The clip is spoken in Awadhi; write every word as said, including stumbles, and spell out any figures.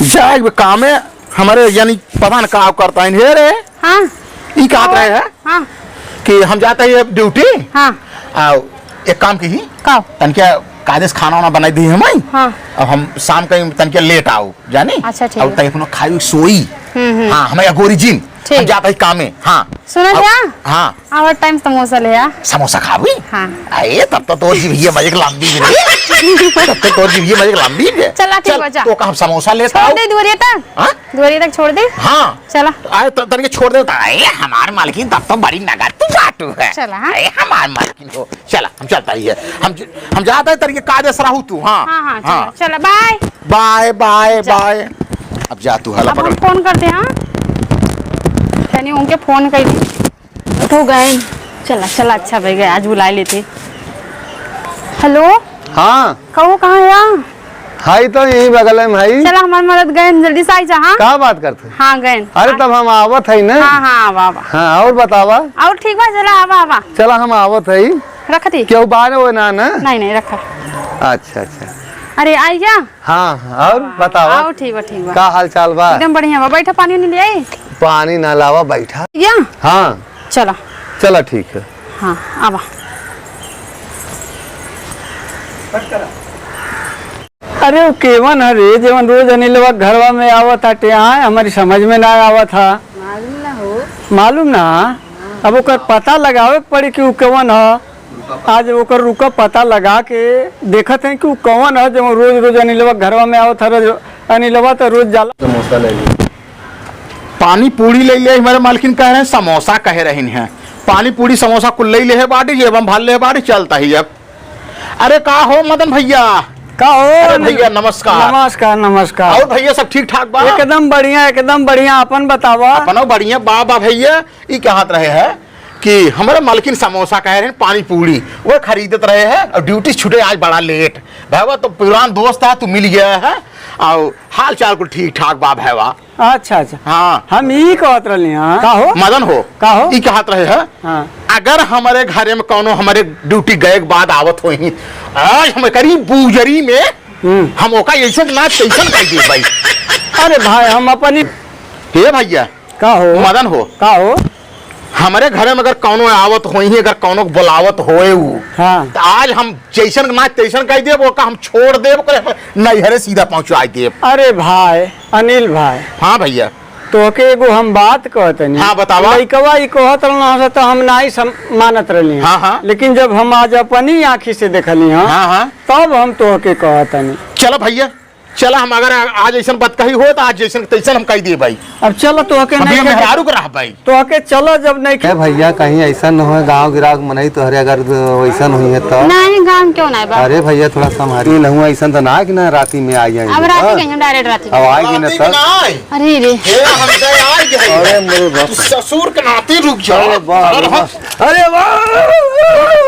अच्छा, एक काम है, हमरे यानी पता न का करता है, हे रे। हाँ। ई कहत रहे है हाँ। कि हम जाता ही ड्यूटी। हाँ। आओ, एक काम की ही, का? तनके कायदे से खाना वाना बनाई दी हमें। हाँ। अब हम शाम का तनके लेट आओ, जानी? अच्छा, ठीक अब है। तई अपना खाई सोई। हम्म, हम्म। हाँ, हमें गोरी जिन, ठीक। हम जाता ही कामे। हाँ। सुनो अब, जा। हाँ। आवर टाइम समोसा ले आ। समोसा खाबी? हाँ। अरे, तब तो तोर जीभिया मजे के लंबी भी रे। तब तो तोर जीभिया मजे के लंबी भी। चला, ठीक चल, बा, जा। तो का हम समोसा लेता छोड़ आओ। दे दुआरिया तक। हाँ? दुआरिया तक छोड़ दे। हाँ। चला। आए तो तनिके छोड़ दे। अरे, हमार मालकिन तब तो बड़ी नगद तू बाटू है। चला, हाँ। अरे, हमार मालकिन हो। चला, हम चलता ही है। हम ज-, हम जाता है तनिके कायदे से रहू तू, हाँ। हाँ, हाँ, चला, हाँ। चला, बाय। बाय, बाय, जा। बाय। अब जा तू, हला अब पकड़। हम फोन करते हैं, हाँ। तनी उनके फोन कर। उठो गए। चला, चला, अच्छा भई गए, आज बुलाए लेते। हेलो। हाँ। कहो, कहाँ है? हाई तो यही बगल है भाई। चला, हमार मरद गए, जल्दी से आई जा, हाँ? का बात करते? हाँ, गए। अरे, हाँ। तब हम आवत है ना। हाँ, हाँ, आवा, आवा। हाँ, और बतावा? और ठीक बा, चला, आवा, आवा। चला, हम आवत है। रख दी। केहू बारे हो ना, ना? नहीं, नहीं, रखा। अच्छा, अच्छा। अरे, आई गया? हाँ, हाँ, और बतावा? आओ, ठीक बा, ठीक बा। का हाल चाल बा? एकदम बढ़िया बा। बैठा, पानी उनी ले आई? पानी ना लावा, बैठा। या? हाँ। चला। चला, ठीक है। हाँ, आवा। अरे, वो केवन है रे, जेवन रोज अनिलवा घरवा में आवत आटे? आए, हमारी समझ में ना आवत हा। मालूम ना हो। मालूम ना? अब ओकर पता लगावे के पड़ी कि उ केवन ह। आज ओकर रुका पता लगा के देखत हैं कि उ कौन ह, जो रोज रोज अनिलवा घरवा में आवत ह। रोज अनिलवा तो रोज जाला। समोसा ले ली। पानी पूरी ले लिया, हमारे मालकिन कह रहे हैं, समोसा कह रहे हैं। पानी पूरी समोसा कुल ले ले है बाटी, जेबम भर ले बाटी, चलता ही अब। अरे का हो मदन भैया? का हो? अरे भैया नमस्कार। नमस्कार, नमस्कार। और भैया सब ठीक ठाक बा? एकदम बढ़िया, एकदम बढ़िया। अपन बतावा। अपनो बढ़िया बा, बा भैया। ई कहत रहे है कि हमरे मालकिन समोसा कहे रहे, पानी पूरी, वो खरीदत रहे है और ड्यूटी छूटे आज बड़ा लेट। भैया तो पुरान दोस्त है, तू मिल गया है और हाल चाल कुल ठीक ठाक बा भैया। अच्छा, अच्छा। हाँ। हम ई कहत रहली हाँ। का हो? मदन हो। का हो? ई कहत रहे है, हाँ। अगर हमरे घरे में कौनो हमरे ड्यूटी गए के बाद आवत होई, आज हम करी बूजरी में, हम्म। हम ओका ऐसन ना तैसन कर दे भाई। अरे भाई, हम अपनी हे भैया। का हो? मदन हो। का हो? हमरे घरे में अगर कौनो आवत होई, अगर कौनो के बुलावत होए उ, हाँ। त आज हम जैसन ना तैसन कह देब, ओका हम छोड़ देब, ओकरे नैहरे सीधा पहुँचाई देब। अरे भाई, अनिल भाई। हाँ भैया। तोहके एगो हम बात कहतनी। हाँ, बतावा। लइकवा ई कहत रहलन ह, त हम नाई सम-, मानत रहली ह। हाँ, हाँ। लेकिन जब हम आज अपनी आँखी से देखली ह, हाँ, हाँ। तब हम तोहके कहतनी। चलो भैया, चला, हम अगर आ-, आज ऐसन बतकही हो, त आज जैसन तैसन हम कह दिए भाई। अब चलो, तोहके अभी नहीं हम कहे। मेहरारू के रह भाई। तोहके चलो, जब नहीं ए भैया, कहीं ऐसा न हो, गाँव गिराव के मनई तोहरे अगर द-, वैसन हुई है तो? नहीं, गाँव क्यों नहीं बा? अरे भैया, थोड़ा संभारी न हुआ, ऐसा तो ना कि ना राती में आ जाए। अब राती हाँ? कहीं हम direct राती। अब आएगी ना राती में तब? ना आए। अरे रे। ए, हम तो आ गए। अरे मेरे बाप। तू ससुर के नाती रुक जा। अरे बाप रे अरे बाप। अरे बाप।